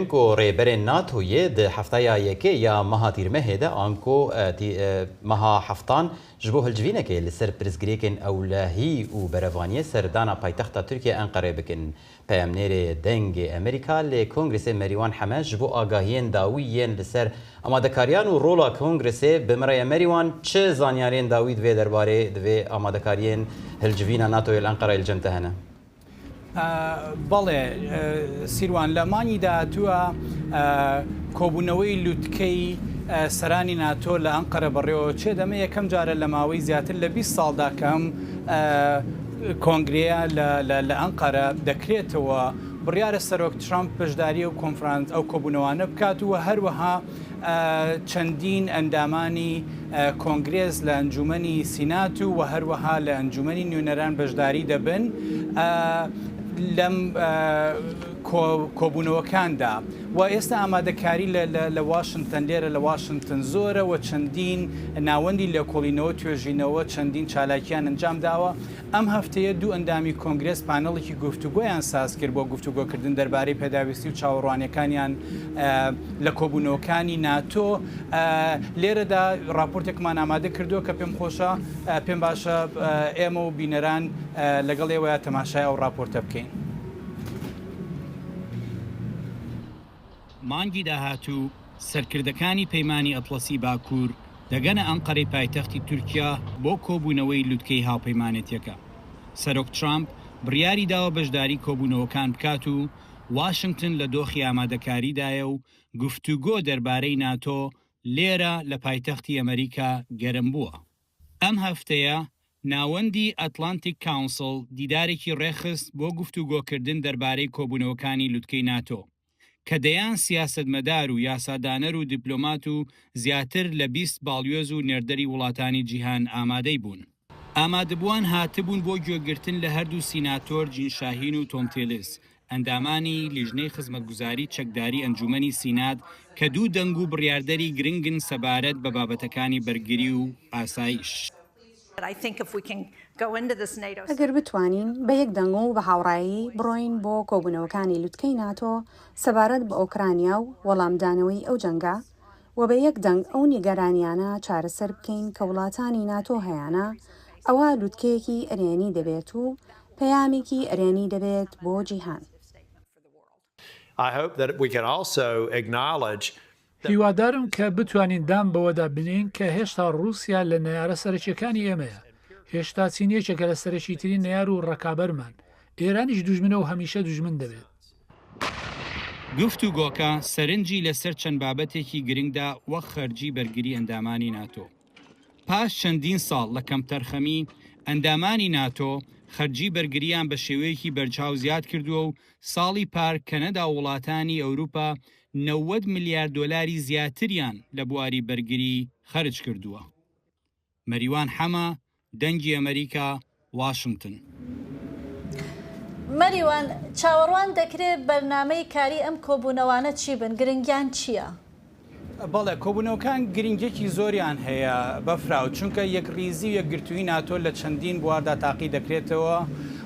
kirin ku rêberên NATOyê di hefteya yekê ya meha Tîrmehê de anku meha heftan ji bo hilcivînekê li ser pirsgirêkên ewlehî û berevaniyê serdana paytexta Tirkiye Enqerê bikin. Peyamnêrê Dengê Amerîka li Kongresê Merîwan Heme ji bo agahiyên dawî yên li ser amadekariyan û rola Kongresê bi min re ye. Merîwan çi zanyariyên dawî di vê derbarê di vê amadekariyên hilcivîna NATOyê li Enqereyê li cem te hene? بەڵێ سیروان، لە مانگی داهاتووە کۆبوونەوەی لوتکەی سەرانی ناتۆ لە ئەنقەرە بەڕێوەچێت، ئەمە یەکەم جارە لە ماوەی زیاتر لە 20 ساڵدا کە ئەم کۆنگرەیە لە ئەنقەرە دەکرێتەوە. بڕیارە سەرۆک ترەمپ بەشداری ئەو کۆنفرانس ئەو کۆبوونەوانە بکات و هەروەها چەندین ئەندامانی کۆنگرێس لە ئەنجوومەنی سینات و هەروەها لە ئەنجوومەنی نوێنەران بەشداری دەبن لەم کۆبوونەوەکاندا و ئێستا ئامادەکاری لە واشنتن لێرە لە واشنتن زۆرە و چەندین ناوەندی لێکۆڵینەوە توێژینەوە چەندین چالاکیان ئەنجام داوە ئەم هەفتەیە دوو ئەندامی کۆنگرێس پانێڵێکی گفتوگۆیان سازکرد بۆ گفتوگۆکردن دەربارەی پێداویستی و چاوەڕوانیەکانیان لە کۆبوونەوەکانی ناتۆ. لێرەدا ڕاپۆرتێکمان ئامادە کردووە کە پێم خۆشە پێم باشە ئێمە و بینەران لەگەڵ ئێوەیا تەماشای ئەو ڕاپۆرتە بکەین. مانگی داهاتوو سەرکردەکانی پەیمانی ئەتڵەسی باکوور دەگەنە ئەنقەرەی پایتەختی تورکیا بۆ کۆبوونەوەی لوتکەی هاوپەیمانێتیەکە. سەرۆک ترامپ بڕیاری داوە بەشداری کۆبوونەوەکان بکات و واشنگتن لە دۆخی ئامادەکاریدایە و گفتوگۆ دەربارەی ناتۆ لێرە لە پایتەختی ئەمەریکا گەرم بووە. ئەم هەفتەیە ناوەندی ئەتلانتیک کاونسڵ دیدارێکی ڕێکخست بۆ گفتوگۆکردن دەربارەی کۆبوونەوەکانی لوتکەی ناتۆ، کە دەیان سیاسەتمەدار و یاسادانەر و دیپلۆمات و زیاتر لە 20 باڵیۆز و نێردەری وڵاتانی جیهان ئامادەی بوون. ئامادەبووان هاتبوون بۆ گوێگرتن لە هەردوو سیناتۆر جین شاهین و تۆم تیلیس، ئەندامانی لیژنەی خزمەتگوزاری چەکداری ئەنجوومەنی سینات کە دوو دەنگ و بڕیاردەری گرنگن سەبارەت بە بابەتەکانی بەرگری و ئاسایش. ئەگەر بتوانین بە یەک دەنگ و بە هاوڕایی بڕۆین بۆ کۆبوونەوەکانی لوتکەی ناتۆ سەبارەت بە ئۆکرانیا و وەڵامدانەوەی ئەو جەنگە و بە یەک دەنگ ئەو نیگەرانیانە چارەسەر بکەین کە وڵاتانی ناتۆ هەیانە، ئەوا لوتکەیەکی ئەرێنی دەبێت و پەیامێکی ئەرێنی دەبێت بۆ جیهان. هیوادارم کە بتوانین دان بەوەدا بنێین کە هێشتا ڕووسیا لە نەیارە سەرەکییەکانی ئێمەیە. هێشتا چین یەکێکە لە سەرەکیترین نەیار و ڕەکابەرمان. ئێرانیش دوژمنە و هەمیشە دوژمن دەبێت. گفتوگۆکە سەرنجی لەسەر چەند بابەتێکی گرنگدا وەک خەرجی بەرگری ئەندامانی ناتۆ. پاش چەندین ساڵ لە کەمتەرخەمی، ئەندامانی ناتۆ خەرجی بەرگرییان بە شێوەیەکی بەرچاو زیاد کردووە و ساڵی پار کەنەدا و وڵاتانی ئەوروپا 90 ملیار دۆلاری زیاتریان لە بواری بەرگری خەرج کردووە. مەریوان حەمە، دەنگی ئەمەریکا، واشنتن. مەریوان، چاوەڕوان دەکرێت بەرنامەی کاری ئەم کۆبوونەوانە چی بن، گرنگیان چییە؟ بەڵێ، کۆبوونەوەکان گرنگییەکی زۆریان هەیە بەفراو، چونکە یەکڕیزی و یەکگرتوویی ناتۆ لە چەندین بواردا تاقی دەکرێتەوە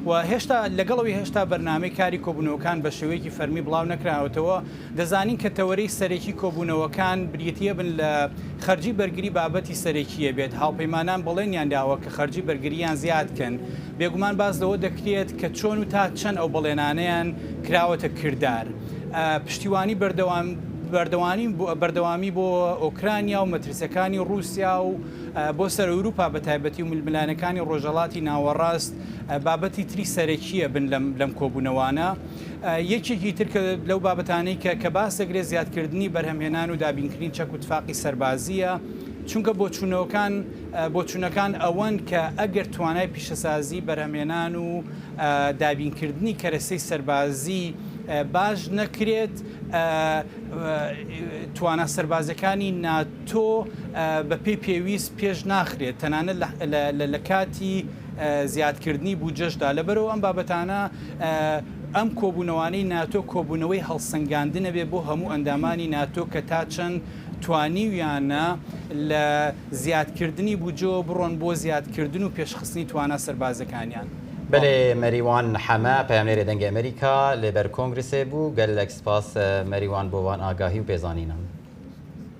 و هێشتا لەگەڵ ئەوەی هێشتا بەرنامەی کاری کۆبوونەوەکان بە شێوەیەکی فەرمی بڵاو نەکراوەتەوە، دەزانین کە تەوەرەی سەرەکی کۆبوونەوەکان بریتییە بن لە خەرجی بەرگری بابەتی سەرەکییە بێت، هاوپەیمانان بەڵێنیان داوە کە خەرجی بەرگرییان زیاد کەن، بێگومان باس لەوە دەکرێت کە چۆن و تا چەند ئەو بەڵێنانەیان کراوەتە کردار. پشتیوانی بەردەوام بەردەوامی بۆ ئۆکرانیا و مەترسیەکانی ڕووسیا و بۆ سەر ئەوروپا بە تایبەتی و ململانێکانی ڕۆژهەڵاتی ناوەڕاست بابەتی تری سەرەکییە بن لەم کۆبوونەوانە. یەکێکی تر کە لەو بابەتانەی کە کە باس دەکرێت زیادکردنی بەرهەمهێنان و دابینکردنی چەک و تفاقی سەربازییە، چونکە بۆچوونەوەکان بۆچوونەکان ئەوەن کە ئەگەر توانای پیشەسازی بەرهەمهێنان و دابینکردنی کەرەسەی سەربازی باش نەکرێت توانا سەربازیەکانی ناتۆ بەپێی پێویست پێش ناخرێت تەنانەت لە کاتی زیادکردنی بودجەشدا، لەبەرئەوە ئەم بابەتانە ئەم کۆبوونەوانەی ناتۆ کۆبوونەوەی هەڵسەنگاندنە بێ بۆ هەموو ئەندامانی ناتۆ کە تا چەند توانیویانە لە زیادکردنی بودجەوە بڕۆن بۆ زیادکردن و پێشخستنی توانا سەربازەکانیان. بەلێ مەریوان حەمە پەیامنێرێ دەنگێ ئەمریکا لێ بەر کۆنگرسێ بوو، گەلەک سپاس مەریوان بۆ وان ئاگاهی و پێزانینان.